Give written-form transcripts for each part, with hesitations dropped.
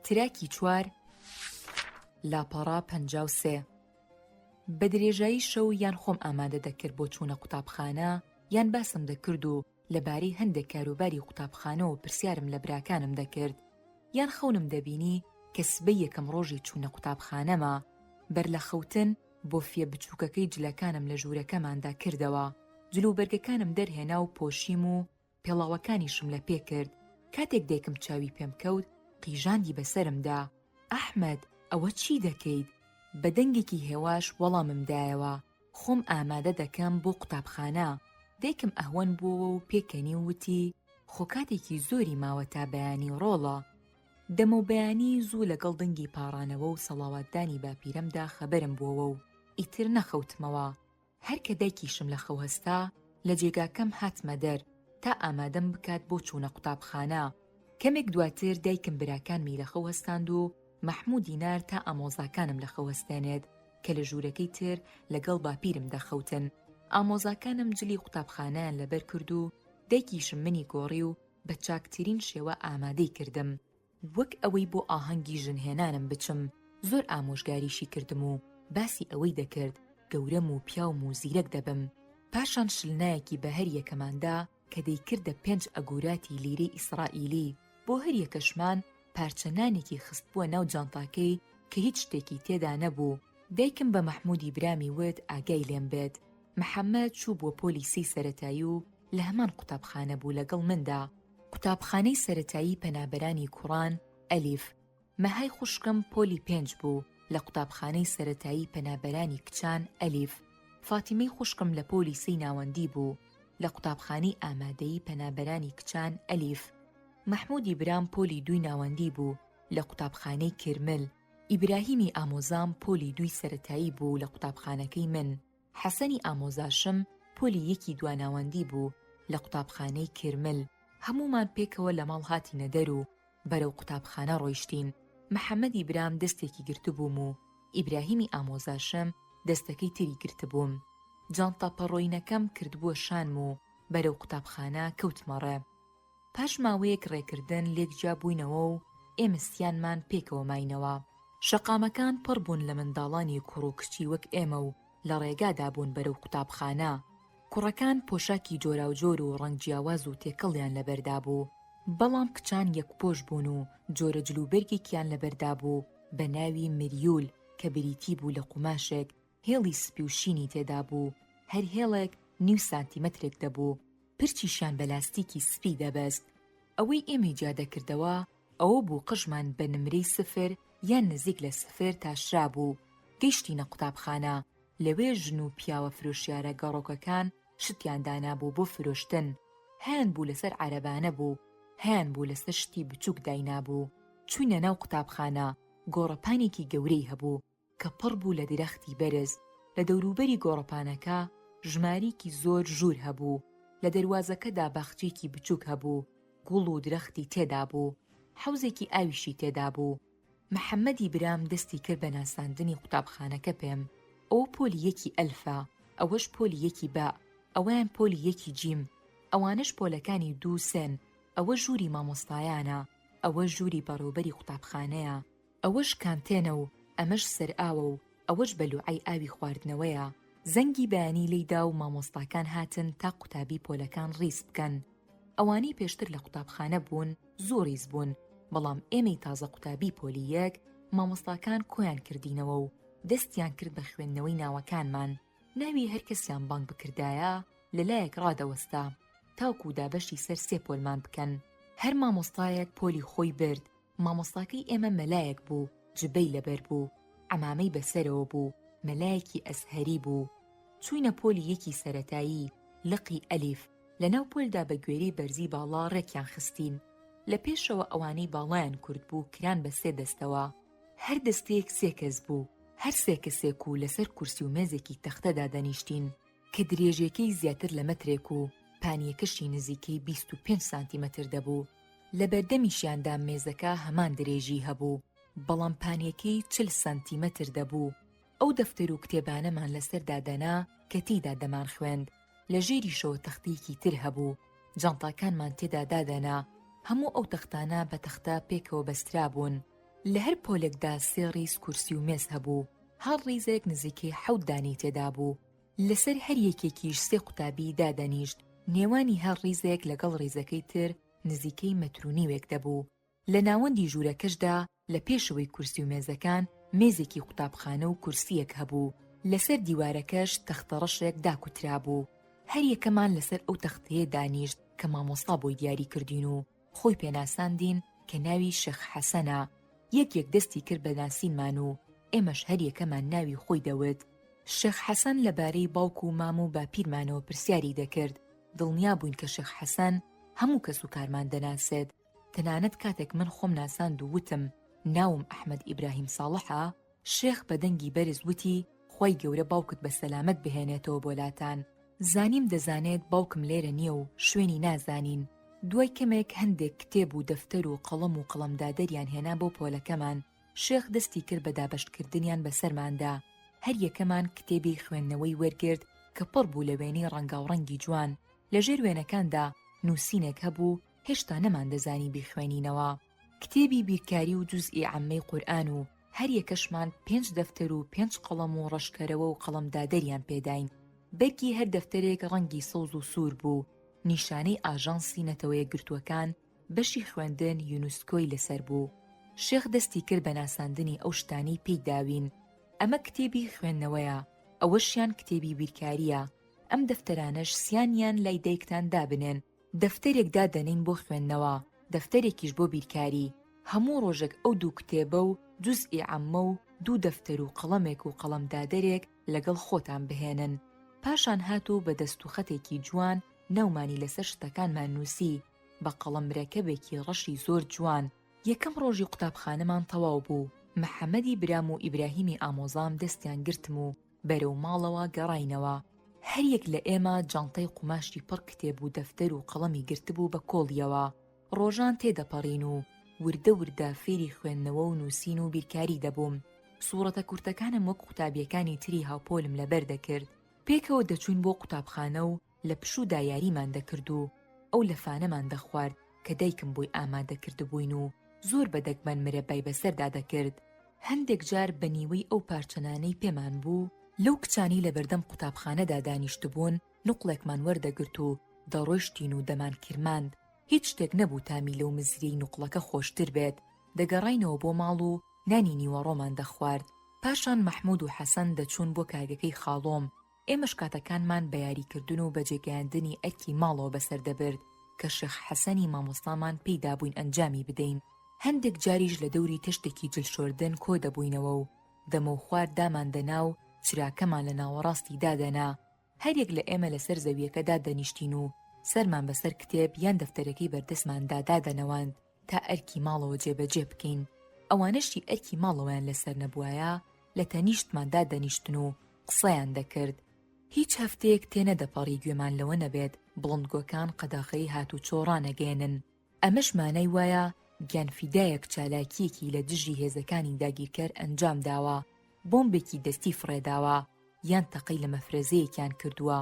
تراکی چوار، لاپەڕە 53. بە درێژایی شەو یان خۆم ئامادە دەکرد بۆ چوونە قوتابخانە یان باسم دەکرد و لەبارەی هەندێک کاروباری قوتابخانەوە پرسیارم لە براکانم دەکرد یان خەونم دەبینی کە سبەی یەکەم ڕۆژی چوونە قوتابخانەمە بەر لە خەوتن بۆفیە بچووکەکەی جلەکانم لە ژوورەکەماندا کردەوە جلوبەرگەکانم دەرهێنا و پۆشیم و پێڵاوەکانیشم لە پێ کرد، کاتێک دایکم چاوی پێم کەوت قیژاندی بەسەرمدا، ئەحمەد ئەوە چی دەکەیت؟ بە دەنگێکی هێواش وەڵامم دایەوە، خۆم ئامادە دەکەم بۆ قوتابخانە، دایکم ئەهوەن بووەوە و پێکەنی و وتی، خۆ کاتێکی زۆری ماوە تا بەیانی ڕۆڵە. دەمەو بەیانی زوو لەگەڵ دەنگی پاڕانەوە و سەڵاواتدانی باپیرەمدا خەبەرم بووەوە و ئیتر نەخەوتمەوە، هەر کە دایکیشم لە خەو هەستا لە جێگاکەم هاتمە دەر تا ئامادەم بکات بۆ چوونە قوتابخانە. کەمێک دواتر دایکم براکانمی لە خەو هەستاند و مەحموودی نارد تا ئامۆزاکانم لە خەو هەستێنێت کە لە ژوورەکەی تر لەگەڵ باپیرم دەخەوتن. ئامۆزاکانم جلی قوتابخانەیان لەبەر کرد و دایکیشم منی گۆڕی و بە چاکترین شێوە ئامادەی کردم. وەک ئەوەی بۆ ئاهەنگی ژنهێنانم بچم، زۆر ئامۆژگاریشی کردم و باسی ئەوەی دەکرد گەورەم و پیاوم و زیرەک دەبم. پاشان شلنایەکی بە هەر یەکەمان دا کە دەیکردە پێنج ئەگوراتی لیرەی ئیسڕائیلی، بۆ هەر یەکەشمان پارچە نانێکی خستبووە ناو جانتاکەی کە هیچ شتێکی تێدا نەبوو. دایکم بە مەحموودی برامی وت ئاگای لێم بێت. محەمەد چووبووە پۆلی سێی سەرەتایی و لە هەمان قوتابخانە بوو لەگەڵ مندا. قوتابخانەی سەرەتایی پەنابەرانی کوڕان، ئەلیف. مەهای خوشکم پۆلی پێنج بوو لە قوتابخانەی سەرەتایی پەنابەرانی کچان، ئەلیف. فاتیمەی خوشکم لە پۆلی سێی ناوەندی بوو لە قوتابخانەی ئامادەیی پەنابەرانی کچان، ئەلیف. مەحموودی برام پۆلی دووی ناوەندی بوو لە قوتابخانەی کرمل. ئیبراهیمی ئامۆزام پۆلی دووی سەرەتایی بوو لە قوتابخانەکەی من. حەسەنی ئامۆزاشم پۆلی یەکی دواناوەندی بوو لە قوتابخانەی کرمل، هەموومان پێکەوە لە ماڵ هاتینە دەر و بەرەو قوتابخانە ڕۆیشتین، محەمەدی برام دەستێکی گرتبووم و ئیبراهیمی ئامۆزاشم دەستەکەی تری گرتبووم. جانتا پەڕۆیینەکەم کردبووە شانم و بەرەو قوتابخانە کەوتمە ڕێ. پاش ماوەیەک ڕێکردن لێک جیا بووینەوە و ئێمە سیانمان پێکەوە ماینەوە. شەقامەکان پڕ بوون لە منداڵانی کوڕ و کچی وەک ئێمە و لە ڕێگادا بوون بەرەو قوتابخانە. کوڕەکان پۆشاکی جۆراوجۆر و ڕەنگ جیاواز و تێکەڵیان لەبەردا بوو. بەڵام کچان یەکپۆش بوون و جۆرە جلوبەرگێکیان لەبەردا بوو بە ناوی مریول کە بریتی بوو لە قوماشێک هێڵی سپی و شینی تێدا بوو، هەر هێڵێک نیو سانتیمەترێک دەبوو، پرچیشیان بە لاستیکی سپی دەبەست. ئەوەی ئێمەی جیا دەکردەوە ئەوە بوو قژمان بە نمرەی سفر یان نزیک لە سفر تاشرابوو. گەیشتینە قوتابخانە، لەوێ ژن و پیاوە فرۆشیارە گەڕۆکەکان شتیان دانابوو بۆ فرۆشتن. هەیانبوو لەسەر عەرەبانە بوو، هەیانبوو لەسەر شتی بچووک داینابوو. چووینە ناو قوتابخانە، گۆڕەپانێکی گەورەی هەبوو. کە پڕ بوو لە درەختی بەرز، لە دەوروبەری گۆڕەپانەکە ژمارەیەکی زۆر ژوور هەبوو، لە دەروازەکەدا باخچەیەکی بچووک هەبوو، گوڵ و درەختی تێدا بوو، حەوزێکی ئاویشی تێدا بوو. محەمەدی برام دەستی کرد بە ناساندنی قوتابخانەکە پێم، ئەوە پۆلی یەکی ئەلفە، ئەوەش پۆلی یەکی بە، ئەوەیان پۆلی یەکی جیم، ئەوانەش پۆلەکانی دوو و سێن، ئەوە ژووری مامۆستایانە، ئەوە ژووری بەڕێوبەری قوتابخانەیە. ئەوەش کانتێنە و ئەمەش سەرئاوە و ئەوەش بەلوعەی ئاوی خواردنەوەیە. زەنگی بەیانی لێی دا و مامۆستاکان هاتن تا قوتابی پۆلەکان ڕیز بکەن. ئەوانەی پێشتر لە قوتابخانە بوون زوو ڕیز بوون، بەڵام ئێمەی تازە قوتابی پۆلی یەک، مامۆستاکان کۆیان کردینەوە و دەستیان کرد بە خوێندنەوەی ناوەکانمان. ناوی هەر کەسیان بانگ بکردایە لە لایەک ڕادەوەستا تاوکوو دابەشی سەر سێ پۆلمان بکەن. هەر مامۆستایەک پۆلی خۆی برد، مامۆستاکەی ئێمە مەلایەک بوو، جبەی لەبەر بوو، عەمامەی بەسەرەوە بوو، مەلایەکی ئەزهەری بوو. چووینە پۆلی یەکی سەرەتایی، لقی ئەلیف، لەناو پۆلدا بە گوێرەی بەرزی باڵا ڕێکیان خستین. لە پێشەوە ئەوانەی باڵایان کورت بوو کران بە سێ دەستەوە. هەر دەستەیەک سێ کەس بوو، هەر سێ کەسێک و لەسەر کورسی و مێزێکی تەختە دادەنیشتین کە درێژیەکەی زیاتر لە مەترێک و پانییەکەشی نزیکەی 25 سانتیمەتر دەبوو. لە بەردەمیشیاندا مێزەکە هەمان درێژی هەبوو، بەڵام پانیەکەی 40 سانتیمەتر دەبوو. ئەو دەفتەر و کتێبانەمان لەسەر دادەنا کە تێیدا دەمانخوێند. لە ژێریشەوە تەختەیەکی تر هەبوو، جانتاکانمان تێدا دادەنا. هەموو ئەو تەختانە بە تەختە پێکەوە بەسترابوون. لە هەر پۆلێکدا سێ ڕیز کورسی و مێز هەبوو، هەر ڕیزێک نزیکەی حەوت دانەی تێدا بوو. لەسەر هەر یەکێکیش سێ قوتابی دادەنیشت، نێوانی هەر ڕیزێک لەگەڵ ڕیزەکەی تر نزیکەی مەتر و نیوێک دەبوو. لە ناوەندی ژوورەکەشدا لە پێشەوەی کورسی و مێزەکان مێزێکی قوتابخانە و کورسییەک هەبوو، لەسەر دیوارەکەش تەختەڕەشێک داکوترابوو. هەر یەکەمان لەسەر ئەو تەختەیە دانیشت کە مامۆستا بۆی دیاری کردین و خۆی پێناساندین کە ناوی شێخ حەسەنە. یەک یەک دەستی کرد بە ناسینمان و ئێمەش هەر یەکەمان ناوی خۆی دەوت. شێخ حەسەن لەبارەی باوک و مام و باپیرمانەوە پرسیاری دەکرد، دڵنیا بووین کە شێخ حەسەن هەموو کەسوکارمان دەناسێت. تەنانەت کاتێک من خۆم ناساند و وتم ناوم ئەحمەد ئیبراهیم ساڵحە، شێخ بە دەنگی بەرز وتی خوای گەورە باوکت بە سەلامەت بهێنێتەوە بۆ لاتان. زانیم دەزانێت باوکم لێرە نییە و شوێنی نازانین. دوای کەمێک هەندێک کتێب و دەفتەر و قەڵەم و قەڵەمدادەریان هێنا بۆ پۆلەکەمان، شێخ دەستی کرد بە دابەشکردنیان بەسەرماندا، هەر یەکەمان کتێبی خوێندنەوەی وەرگرت کە پڕ بوو لە وێنەی ڕەنگاوڕەنگی جوان، لەژێر وێنەکاندا نووسینێک هەبوو هێشتا نەماندەزانی بیخوێنینەوە. کتێبی بیرکاری و جوزئی عەممەی قورئان و هەر یەکەشمان پێنج دەفتەر و پێنج قەڵەم و ڕەشکەرەوە و قەڵەمدادەریان پێداین. بەرگی هەر دەفتەرێک ڕەنگی سەوز و سوور بوو، نیشانەی ئاژانسی نەتەوەیەکگرتووەکان بەشی خوێندن یونسکۆی لەسەر بوو. شێخ دەستی کرد بە ناساندنی ئەو شتانەی پێی داوین. ئەمە کتێبی خوێندنەوەیە، ئەوەشیان کتێبی بیرکارییە. ئەم دەفتەرانەش سیانیان لای دایکتان دابنێن. دەفتەرێک دادەنێین بۆ خوێندنەوە، دەفتەرێکیش بۆ بیرکاری. هەموو ڕۆژێک ئەو دوو کتێبە و جوزئی عەممە و دوو دەفتەر و قەڵەمێک و قەڵەمدادەرێک لەگەڵ خۆتان بهێنن. پاشان هات و بە دەستوخەتێکی جوان ناومانی لەسەر شتەکانمان نووسی، بە قەڵەم مرەکەبێکی ڕەشی زۆر جوان. یەکەم ڕۆژی قوتابخانەمان تەواو بوو، محەمەدی برام و ئیبراهیمی ئامۆزام دەستیان گرتم و بەرەو ماڵەوە گەڕاینەوە. هەر یەک لە ئێمە جانتای قوماشی پڕ کتێب و دەفتەر و قەڵەمی گرتبوو بە کۆڵیەوە. ڕۆژان تێدەپەڕین و وردە وردە فێری خوێندنەوە و نووسین و بیرکاری دەبووم. سوڕەتە کورتەکانم وەک قوتابییەکانی تری هاوپۆلم لەبەر دەکرد. پێکەوە دەچووین بۆ قوتابخانە و لە پشوودا یاریمان دەکرد و ئەو لەفانەمان دەخوارد کە دایکم بۆی ئامادە کردبووین و زۆر بە دەگمەن مرەبای بەسەردا دەکرد. هەندێک جار بە نیوەی ئەو پارچە نانەی پێمان بوو، لەو کچانەی لەبەردەم قوتابخانەدا دانیشتبوون نوقڵێکمان وەردەگرت و دەڕۆیشتین و دەمانکرماند. هیچ شتێک نەبوو تامی لەو مزریەی نوقڵەکە خۆشتر بێت. دەگەڕاینەوە بۆ ماڵ و نانی نیوەڕۆمان دەخوارد. پاشان مەحموود و حەسەن دەچوون بۆ کارگەکەی خاڵۆم. ئێمەش کاتەکانمان بە یاریکردن و بەجێگەیاندنی ئەرکی ماڵەوە بەسەر دەبرد کە شێخ حەسەنی مامۆستامان پێی دابووین ئەنجامی بدەین. هەندێک جاریش لە دەوری تەشتێکی جل شۆردن کۆ دەبووینەوە و دەمەوخوار دامان دەنا و چراکەمان لە ناوەڕاستی دادەنا. هەریەک لە ئێمە لەسەر زەوییەکە دادەنیشتین و سەرمان بەسەر کتێب یان دەفتەرەکەی بەردەستماندا دادەنەواند تا ئەرکی ماڵەوە جێبەجێ بکەین. ئەوانەشی ئەرکی ماڵەوەیان لەسەر نەبوایە لە تەنیشتمان دادەنیشتن و قسەیان دەکرد. هیچ هەفتەیەک تێنەدەپەڕی گوێمان لەوە نەبێت بڵندگۆکان قەدەغەی هاتوچۆ ڕانەگەیەنن. ئەمەش مانای وایە گیانفیدایەک چالاکییەکی لە دژی هێزەکانی داگیرکەر ئەنجام داوە، بۆمبێکی دەستی فڕێداوە یان تەقەی لە مەفرەزەیەکیان کردووە.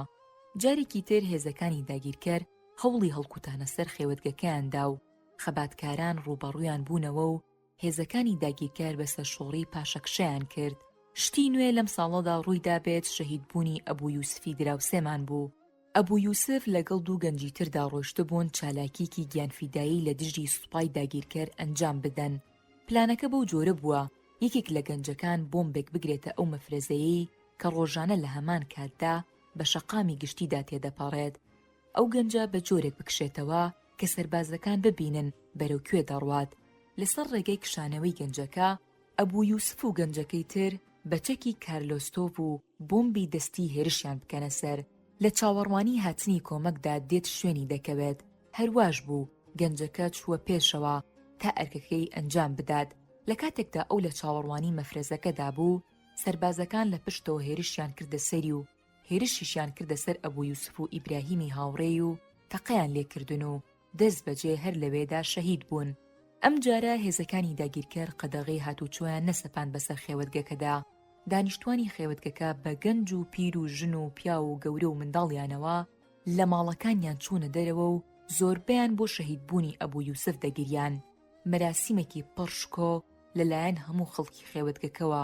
جارێکی تر هێزەکانی داگیرکەر هەوڵی هەڵکوتانە سەر خێوەتگەکەیان دا و خەباتکاران ڕووبەڕوویان بوونەوە و هێزەکانی داگیرکەر بە سەرشۆڕی پاشەکشەیان کرد. شتی نوێ لەم ساڵەدا ڕوویدابێت شەهیدبوونی ئەبو یوسفی دراوسێمان بوو. ئەبو یوسف لەگەڵ دوو گەنجی تردا ڕۆیشتبوون چالاکییەکی گیانفیدایی لە دژی سوپای داگیرکەر ئەنجام بدەن. پلانەکە بەو جۆرە بووە یەکێک لە گەنجەکان بۆمبێک بگرێتە ئەو مەفرەزەیەی کە ڕۆژانە لە هەمان کاتدا بە شەقامی گشتیدا تێدەپەڕێت. ئەو گەنجە بە جۆرێک بکشێتەوە کە سەربازەکان ببینن بەرەو کوێ دەڕوات. لەسەر ڕێگەی کشانەوەی گەنجەکە، ئەبو یوسف و گەنجەکەی تر بە چەکی کارلۆستۆڤ و بۆمبی دەستی هێرشیان بکەنە سەر. لە چاوەڕوانی هاتنی کۆمەکدا دێت شوێنی دەکەوێت. هەر واش بوو، گەنجەکە چووە پێشەوە تا ئەرکەکەی ئەنجام بدات. لە کاتێکدا ئەو لە چاوەڕوانی مەفرەزەکەدا بوو، سەربازەکان لە پشتەوە هێرشیان کردە سەری و هێرشیشیان کردە سەر ئەبو یوسف و ئیبراهیمی هاوڕێی و تەقەیان لێکردن و دەست بەجێ هەر لەوێدا شەهید بوون. ئەمجارە هێزەکانی داگیرکەر قەدەغەی هاتوچۆیان نەسەپاند بەسەر خێوەتگەکەدا، دانیشتوانی خێوەتگەکە بە گەنج و پیر و ژن و پیاو و گەورە و منداڵیانەوە لە ماڵەکانیان چوونە دەرەوە و زۆربەیان بۆ شەهیدبوونی ئەبو یوسف دەگریان. مەراسیمێکی پڕ شکۆ. لەلایەن هەموو خەڵکی خێوەتگەکەوە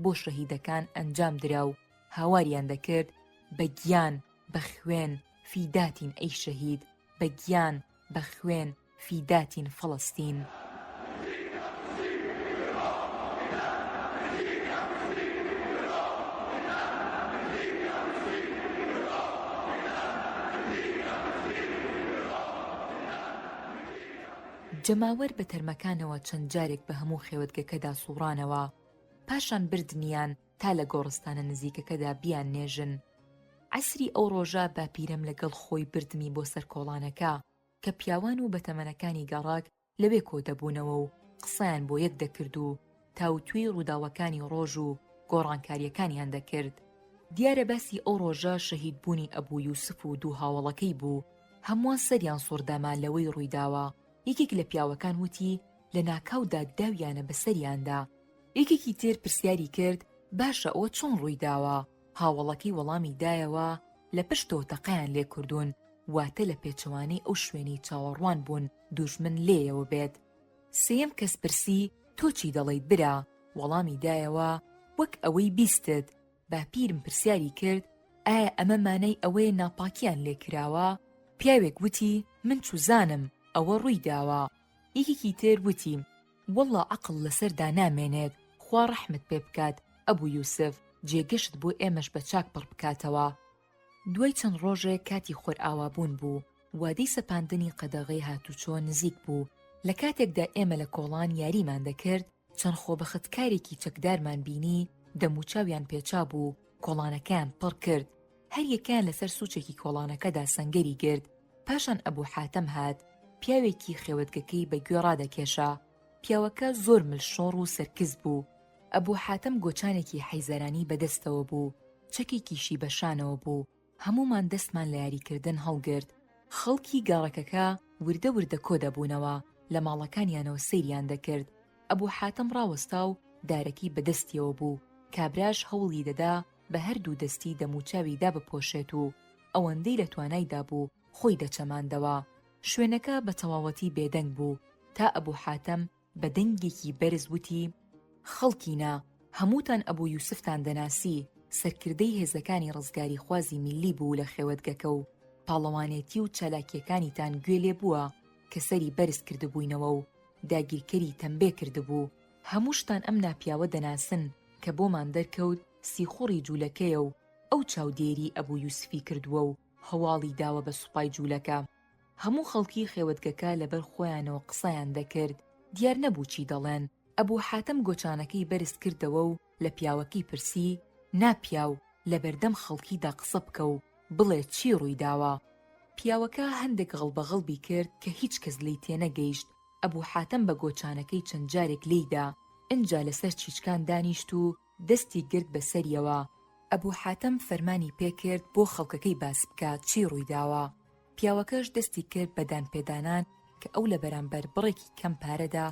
بۆ شەهیدەکان ئەنجام درا و هاواریان دەکرد، بە گیان، بە خوێن، فیداتین ئەی شەهید، بە گیان، بە خوێن، فیداتین فەڵەستین. جەماوەر بە تەرمەکانەوە چەند جارێک بە هەموو خێوەتگەکەدا سووڕانەوە، پاشان بردنیان تا لە گۆڕستانە نزیکەکەدا بیاننێژن. عەسری ئەو ڕۆژە باپیرەم لەگەڵ خۆی بردمی بۆ سەر کۆڵانەکە کە پیاوان و بەتەمەنەکانی گەڕەک لەوێ کۆ دەبوونەوە و قسەیان بۆ یەک دەکرد و تاوتوێی ڕووداوەکانی ڕۆژ و گۆڕانکارییەکانیان دەکرد. دیارە باسی ئەو ڕۆژە شەهید بوونی ئەبوو یوسف و دوو هاوەڵەکەی بوو، هەمووان سەریان سوڕداما لەوەی ڕوویداوە، یەکێک لە پیاوەکان وتی لەناکاودا داویانە بەسەریاندا. یەکێکی تر پرسیاری کرد باشە ئەوە چۆن ڕوویداوە؟ هاوەڵەکەی وەڵامی دایەوە لە پشتەوە تەقەیان لێکردوون، واتە لە پێچەوانەی ئەو شوێنەی چاوەڕوان بوون دوژمن لێیەوە بێت. سێیەم کەس پرسی تۆ چی دەڵێیت برا؟ وەڵامی دایەوە وەک ئەوەی بیستت. باپیرم پرسیاری کرد ئایا ئەمە مانای ئەوەیە ناپاکیان لێکراوە؟ پیاوێک وتی من چوزانم ئەوە ڕوویداوە. یەکێکی تر وتی وەڵڵا عەقڵ لەسەردا نامێنێت، خوا ڕەحمت پێ بکات ئەبو یوسف، جێگەشت بۆ ئێمەش بە چاک پڕ بکاتەوە. دوای چەند ڕۆژێک کاتی خۆرئاوابوون بوو، وادەی سەپاندنی قەدەغەی هاتوچۆ نزیک بوو، لە کاتێکدا ئێمە لە کۆڵان یاریمان دەکرد، چەند خۆبەختکارێکی چەکدارمان بینی دەموچاویان پێچابوو، کۆڵانەکەیان پڕ کرد، هەر یەکەیان لەسەر سوچێکی کۆڵانەکەدا سەنگەری گرت، پاشان ئەبو حاتەم هات، پیاوێکی خێوەتگەکەی بە گوێ ڕادەکێشا، پیاوەکە زۆر ملشۆڕ و سەرکز بوو، ئەبو حاتەم گۆچانێکی حەیزەرانی بە دەستەوە بوو، چەکێکیشی بە شانەوە بوو، هەموومان دەستمان لە یاریکردن هەڵگرت، خەڵکی گەڕەکەکە وردە وردە کۆ دەبوونەوە، لە ماڵەکانیانەوە سەیریان دەکرد، ئەبو حاتەم ڕاوەستا و دارەکەی بە دەستیەوە بوو، کابراش هەوڵی دەدا بە هەردوو دەستی دەموچاوی دابپۆشێت و ئەوەندەی لە توانایدا بوو خۆی دەچەماندەوە. شوێنەکە بە تەواوەتی بێدەنگ بوو تا ئەبو حاتەم بە دەنگێکی بەرز وتی، خەڵکینە، هەمووتان ئەبو یوسفتان دەناسی، سەرکردەی هێزەکانی ڕزگاریخوازی میللی بوو لە خێوەتگەکە و پاڵەوانێتی و چالاکییەکانیتان گوێ لێ بووە کە سەری بەرز کردبووینەوە و داگیرکەری تەمبێ کردبوو. هەمووشتان ئەم ناپیاوە دەناسن کە بۆمان دەرکەوت سیخوڕی جوولەکەیە و ئەو چاودێری ئەبو یوسفی کردووە و هەواڵی داوە بە سوپای جوولەکە. هەموو خەڵکی خێوەتگەکە لەبەر خۆیانەوە قسەیان دەکرد، دیار نەبوو چی دەڵێن. ئەبو حاتەم گۆچانەکەی بەرز کردەوە و لە پیاوەکەی پرسی، ناپیاو، لەبەردەم خەڵکیدا قسە بکە و بڵێ چی ڕووی داوە؟ پیاوەکە هەندێک غەڵبەغەڵبی کرد کە هیچ کەس لێی تێنەگەیشت، ئەبو حاتەم بە گۆچانەکەی چەند جارێک لێی دا، ئنجا لەسەر چیچکان دانیشت و دەستی گرت بە سەریەوە. ئەبو حاتەم فەرمانی پێ کرد بۆ خەڵکەکەی باس بکات چی ڕووی داوە. پیاوەکەش دەستی کرد بە دانپێدانان کە ئەو لە بەرامبەر بڕێکی کەم پارەدا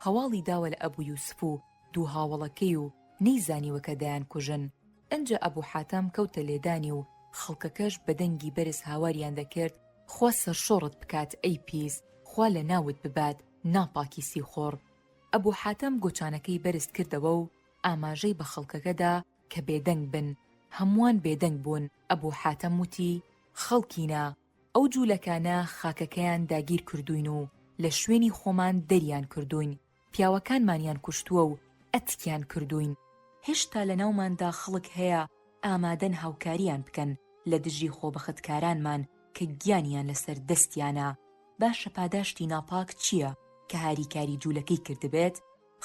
هەواڵی داوە لە ئەبو یوسف و دوو هاوەڵەکەی و نەیزانیوە کە دەیانکوژن. ئنجا ئەبو حاتەم کەوتە لێدانی و خەڵکەکەش بە دەنگی بەرز هاواریان دەکرد، خوا سەرشۆڕت بکات ئەی پیس، خوا لەناوت ببات ناپاکی سیخوڕ. ئەبو حاتەم گۆچانەکەی بەرز کردەوە و ئاماژەی بە خەڵکەکە دا کە بێدەنگ بن، هەمووان بێدەنگ بوون، ئەبو حاتەم وتی، خەڵکینە، ئەو جوولەکانە خاکەکەیان داگیر کردووین و لە شوێنی خۆمان دەریان کردووین، پیاوەکانمانیان کوشتووە و ئەتکیان کردووین، هێشتا لەناوماندا خەڵک هەیە ئامادەن هاوکاریان بکەن لە دژی خۆبەختکارانمان کە گیانیان لەسەر دەستیانە، باشە پاداشتی ناپاک چییە کە هاریکاری جوولەکەی کردبێت؟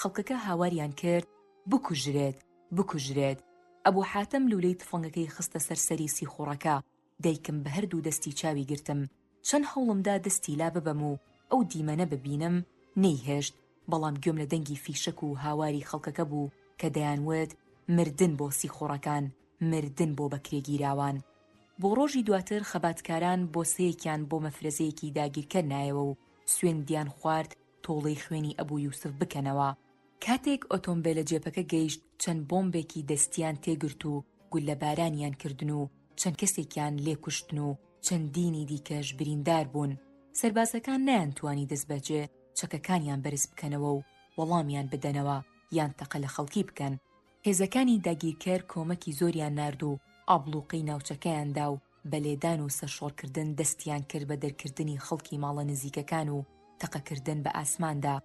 خەڵکەکە هاواریان کرد، بکوژرێت! بکوژرێت! ئەبو حاتەم لوولەی تفەنگەکەی خستە سەر سەری سیخوڕەکە، دایکم بە هەردوو دەستی چاوی گرتم، چەند هەوڵمدا دەستی لا ببەم و ئەو دیمەنە ببینم، نەیهێشت، بەڵام گوێم لە دەنگی فیشەک و هاواری خەڵکەکە بوو کە دەیانوت، مردن بۆ سیخوڕەکان، مردن بۆ بەکرێگیراوان. بۆ ڕۆژی دواتر خەباتکاران بۆسەیەکیان بۆ مەفرەزەیەکی داگیرکەر نایەوە و سوێندیان خوارد تۆڵەی خوێنی ئەبو یوسف بکەنەوە. کاتێک ئۆتۆمبێلە جێپەکە گەیشت چەند بۆمبێکی دەستیان تێگرت و گوللەبارانیان کردن و چەند کەسێکیان لێ کوشتن و چەندینی دیکەش بریندار بوون. سەربازەکان نەیانتوانی دەستبەجێ چەکەکانیان بەرز بکەنەوە و وەڵامیان بدەنەوە. یان تەقە لە خەڵکی بکەن. هێزەکانی داگیرکەر کۆمەکی زۆریان نارد و ئابڵوقەی ناوچەکەیان دا و بە لێدان و سەرشۆڕکردن دەستیان کرد بە دەرکردنی خەڵکی ماڵە نزیکەکان و تەقەکردن بە ئاسماندا.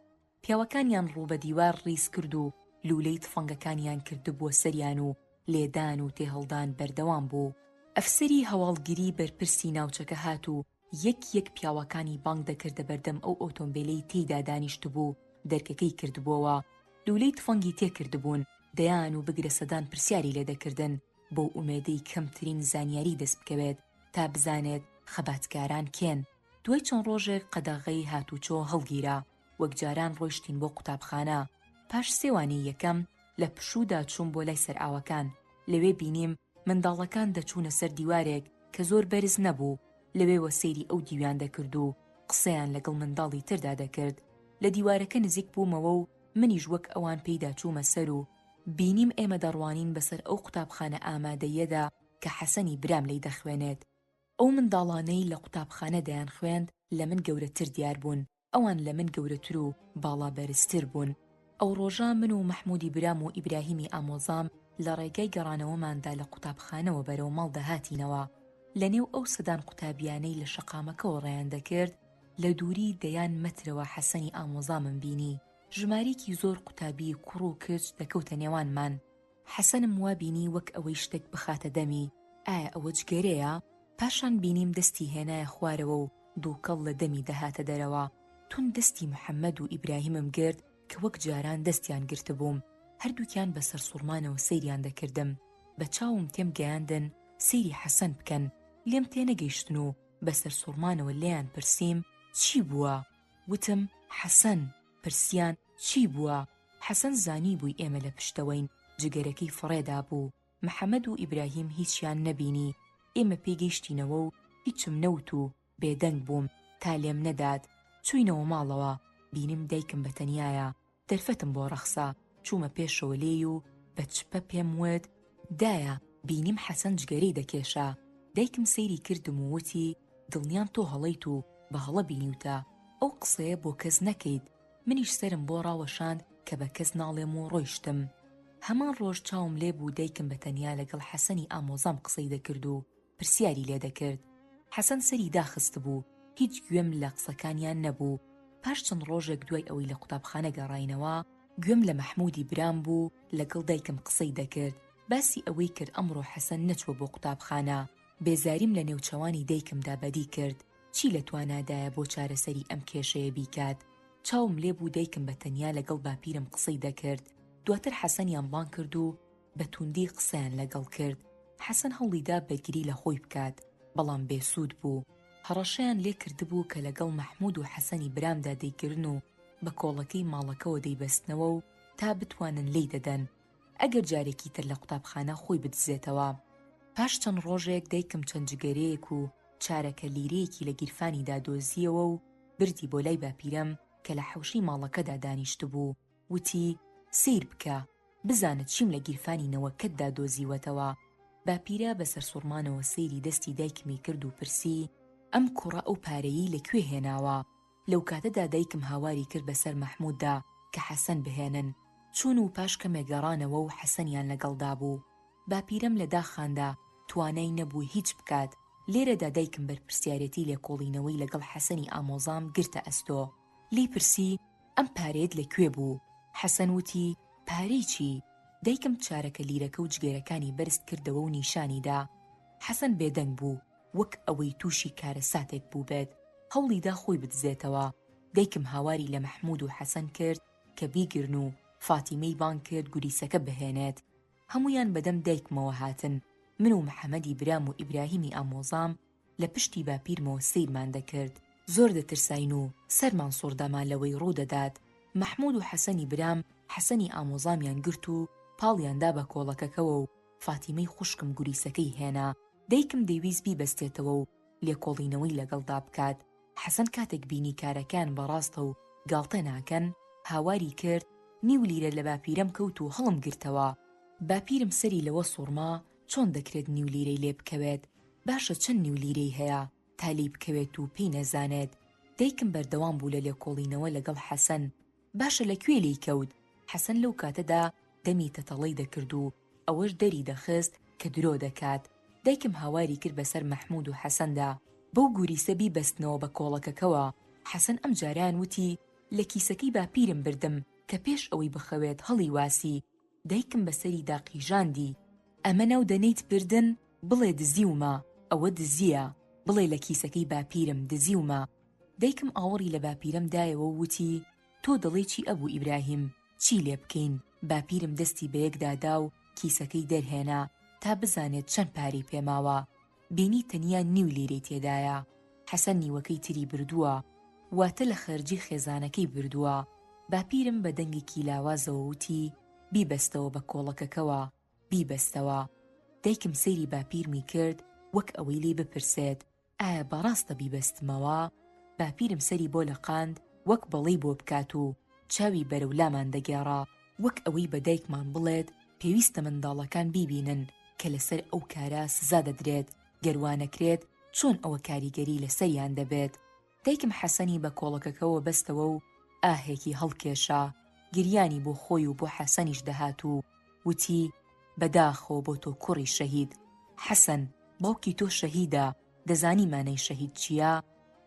پیاوەکانیان ڕوو بە دیوار ڕیز کرد و لوولەی تفەنگەکانیان کردبووە سەریان و لێدان و تێهەڵدان بەردەوام بوو. ئەفسەری هەواڵگری بەرپرسی ناوچەکە هات و یەک یەک پیاوەکانی بانگ دەکردە بەردەم ئەو ئۆتۆمبێلەی تێیدا دانیشتبوو، دەرکەکەی کردبووەوە، لوولەی تفەنگی تێکردبوون، دەیان و بگرە سەدان پرسیاری لێدەکردن، بەو ئومێدەی کەمترین زانیاری دەست بکەوێت تا بزانێت خەباتکاران کێن. دوای چەند ڕۆژێک قەدەغەی هاتوچۆ هەڵگیرا، وەک جاران ڕۆیشتین بۆ قوتابخانە، پاش سێ وانەی یەکەم لە پشوودا چووم بۆ لای سەرئاوەکان، لەوێ بینیم منداڵەکان دەچوونە سەر دیوارێک کە زۆر بەرز نەبوو، لەوێوە سەیری ئەو دیویان دەکرد و قسەیان لەگەڵ منداڵی تردا دەکرد، لە دیوارەکە نزیک بوومەوە و منیش وەک ئەوان پێیدا چوومە سەر و بینیم ئێمە دەڕوانین بەسەر ئەو قوتابخانە ئامادەییەدا کە حەسەنی برام لێی دەخوێنێت. ئەو منداڵانەی لە قوتابخانە دەیانخوێند لە من گەورەتر دیار بوون، ئەوان لە من گەورەتر و باڵا بەرزتر بوون. ئەو ڕۆژە من و مەحموودی برام و ئیبراهیمی ئامۆزام لە ڕێگای گەڕانەوەماندا لە قوتابخانەوە بەرەو ماڵ دەهاتینەوە. لە نێو ئەو سەدان قوتابییانەی لە شەقامەکەوە ڕێیان دەکرد، لە دووری دەیان مەترەوە حەسەنی ئامۆزامم بینی. ژمارێکی زۆر قوتابیی کوڕ و کچ دەکەوتە نێوانمان. حەسەنم وا بینی وەک ئەوەی شتێک بخاتە دەمی، ئایا ئەوە جگەرەیە؟ پاشان بینیم دەستی هێنایە خوارەوە و دووکەڵ لە دەمی دەهاتە دەرەوە. توند دەستی محەمەد و ئیبراهیمم گرت کە وەک جاران دەستیان گرتبووم. هەردووکیان بە سەرسوڕمانەوە سەیریان دەکردم. بە چاوم تێم گەیاندن سەیری حەسەن بکەن. لێم تێنەگەیشتن و بە سەرسوڕمانەوە لێیان پرسیم، چی بووە؟ وتم، حەسەن. پرسیان، چی بووە؟ حەسەن زانیبووی ئێمە لە پشتەوەین، جگەرەکەی فڕێ دابوو. محەمەد و ئیبراهیم هیچیان نەبینی. ئێمە پێی گەیشتینەوە و هیچم نەوت و بێدەنگ بووم تا لێم نەدات. چووینەوە ماڵەوە، بینیم دایکم بە تەنیایە. دەرفەتم بۆ ڕەخسا، چوومە پێشەوە لێی و بە چپە پێم وت، دایە، بینیم حەسەن جگەرەی دەکێشا. دایکم سەیری کردم و وتی، دڵنیام تۆ هەڵەیت و بە هەڵە بینیوتە. ئەو قسەیە بۆ کەس نەکەیت. منیش سەرم بۆ ڕاوەشاند کە بە کەس ناڵێم و ڕۆیشتم. هەمان ڕۆژ چاوم لێ بوو دایکم بە تەنیا لەگەڵ حەسەنی ئامۆزام قسەی دەکرد و پرسیاری لێ دەکرد. حەسەن سەری داخستبوو، هیچ گوێم لە قسەکانیان نەبوو. پاش چەند ڕۆژێک دوای ئەوەی لە قوتابخانە گەڕاینەوە، گوێم لە مەحموودی برام بوو لەگەڵ دایکم قسەی دەکرد، باسی ئەوەی کرد ئەمڕۆ حەسەن نەچووە بۆ قوتابخانە. بێزاریم لە نێوچەوانی دایکمدا بەدی کرد. چی لە توانادایە بۆ چارەسەری ئەم کێشەیە بیکات؟ چاوم لێ بوو دایکم بە تەنیا لەگەڵ باپیرم قسەی دەکرد. دواتر حەسەنیان بانگ کرد و بە توندی قسەیان لەگەڵ کرد. حەسەن هەوڵی دا بەرگری لە خۆی بکات، بەڵام بێ سوود بوو. هەڕەشەیان لێ کردبوو کە لەگەڵ مەحموود و حەسەنی برامدا دەیگرن و بە کۆڵەکەی ماڵەکەوە دەیبەستنەوە و تا بتوانن لێی دەدەن. ئەگەر جارێکی تر لە قوتابخانە خۆی بدزێتەوە. پاش چەند ڕۆژێک دایکم چەند جگەرەیەک و چارەکە لیرەیەکی لە گیرفانیدا دۆزییەوە و بردی بۆ لای باپیرەم کە لە حەوشەی ماڵەکەدا دانیشتبوو، وتی، سەیر بکە، بزانە چیم لە گیرفانی نەوەکەتدا دۆزیوەتەوە. باپیرە بە سەرسوڕمانەوە سەیری دەستی دایکمی کرد و پرسی، ئەم کوڕە ئەو پارەیەی لە کوێ هێناوە؟ لەو کاتەدا دایکم هاواری کرد بەسەر مەحمووددا کە حەسەن بهێنن. چوون و پاش کەمێک گەڕانەوە و حەسەنیان لەگەڵدا بوو. باپیرەم لە داخاندا توانای نەبوو هیچ بکات. لێرەدا دایکم بەرپرسیارێتی لێکۆڵینەوەی لەگەڵ حەسەنی ئامۆزام گرتە ئەستۆ. لێی پرسی، ئەم پارەیەت لە کوێ بوو؟ حەسەن وتی، پارەی چی؟ دایکم چارەکە لیرەکە و جگەرەکانی بەرز کردەوە و نیشانی دا. حەسەن بێدەنگ بوو، وەک ئەوەی تووشی کارەساتێک بووبێت. هەوڵی دا خۆی بدزێتەوە. دایکم هاواری لە مەحموود و حەسەن کرد کە بیگرن و فاتیمەی بانگ کرد گوریسەکە بهێنێت. هەموویان بەدەم دایکمەوە هاتن، من و محەمەدی برام و ئیبراهیمی ئامۆزام لە پشتی باپیرمەوە سەیرمان دەکرد. زۆر دەترساین و سەرمان سوڕدەما لەوەی ڕوودەدات. مەحموود و حەسەنی برام حەسەنی ئامۆزامیان گرت و پاڵیان دا بە کۆڵەکەکەوە و فاتیمەی خوشکم گوریسەکەی هێنا. دایکم دەیویست بیبەستێتەوە و لێکۆڵینەوەی لەگەڵدا بکات. حەسەن کاتێک بینی کارەکەیان بەڕاستە و گاڵتە ناکەن، هاواری کرد، نیو لیرە لە باپیرەم کەوت و هەڵم گرتەوە. باپیرم سەری لەوە سوڕما چۆن دەکرێت نیو لیرەی لێ بکەوێت، باشە چەند نیو لیرەی هەیە تا لێی بکەوێت و پێی نەزانێت. دایکم بەردەوام بوو لە لێکۆڵینەوە لەگەڵ حەسەن، باشە لە کوێ لێی کەوت؟ حەسەن لەو کاتەدا دەمی تەتەڵەی دەکرد و ئەوەش دەری دەخست کە درۆ دەکات. دایکم هاواری کرد بەسەر مەحموود و حەسەندا، بەو گوریسە بیبەستنەوە بە کۆڵەکەکەوە. حەسەن ئەمجارەیان وتی، لە کیسەکەی باپیرم بردم کە پێش ئەوەی بخەوێت هەڵیواسی. دایکم بەسەریدا قیژاندی، ئەمە ناو دەنێیت بردن؟ بڵێ دزیومە، ئەوە دزییە، بڵێ لە کیسەکەی باپیرم دزیومە. دایکم ئاوڕی لە باپیرەم دایەوە و وتی، تۆ دەڵێی چی ئەبوو ئیبراهیم، چی لێ بکەین؟ باپیرم دەستی بەیەکدا دا و کیسەکەی دەرهێنا تا بزانێت چەند پارەی پێ ماوە. بینی تەنیا نیو لیرەی تێدایە. حەسەن نیوەکەی تری بردووە. واتە لە خەرجی خێزانەکەی بردووە. باپیرم بە دەنگێکی لاوازەوە وتی، بیبەستەوە بە کۆڵەکەکەوە. بیبەستەوە. دایکم سەیری باپیرمی کرد وەک ئەوەی لێی بپرسێت، ئایا بەڕاستە بیبەستمەوە؟ باپیرم سەری بۆ لەقاند وەک بەڵێی بۆ بکات و چاوی بەرەو لامان دەگێڕا، وەک ئەوەی بە دایکمان بڵێت پێویستە منداڵەکان بیبینن کە لەسەر ئەو کارە سزا دەدرێت، گەر وا نەکرێت چۆن ئەوە کاریگەری لەسەریان دەبێت. دایکم حەسەنی بە کۆڵەکەکەوە بەستەوە و ئاهێکی هەڵکێشا، گریانی بۆ خۆی و بۆ حەسەنیش دەهات و وتی، بەداخەوە بۆ تۆ کوڕی شەهید، حەسەن، باوکی تۆ شەهیدە، دەزانی مانای شەهید چییە؟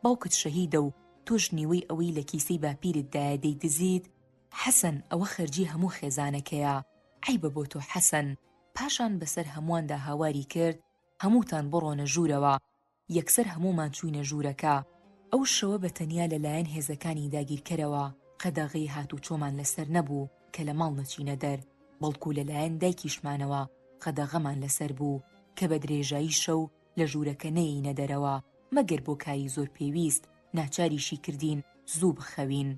باوکت شەهیدە و تۆش نیوەی ئەوەی لە کیسەی باپیرتدایە دەیدزیت؟ حەسەن، ئەوە خەرجی هەموو خێزانەکەیە، عەیبە بۆ تۆ حەسەن. پاشان بەسەر هەموواندا هاواری کرد، هەمووتان بڕۆنە ژوورەوە. یەکسەر هەموومان چووینە ژوورەکە. ئەو شەوە بە تەنیا لە لایەن هێزەکانی داگیرکەرەوە قەدەغەی هاتوچۆمان لەسەر نەبوو کە لە ماڵ نەچینە دەر، بەڵکوو لە لایەن دایکیشمانەوە قەدەغەمان لەسەر بوو کە بە درێژایی شەو لە ژوورەکە نەیەینە دەرەوە، مەگەر بۆ کاری زۆر پێویست، ناچاریشی کردین زوو بخەوین.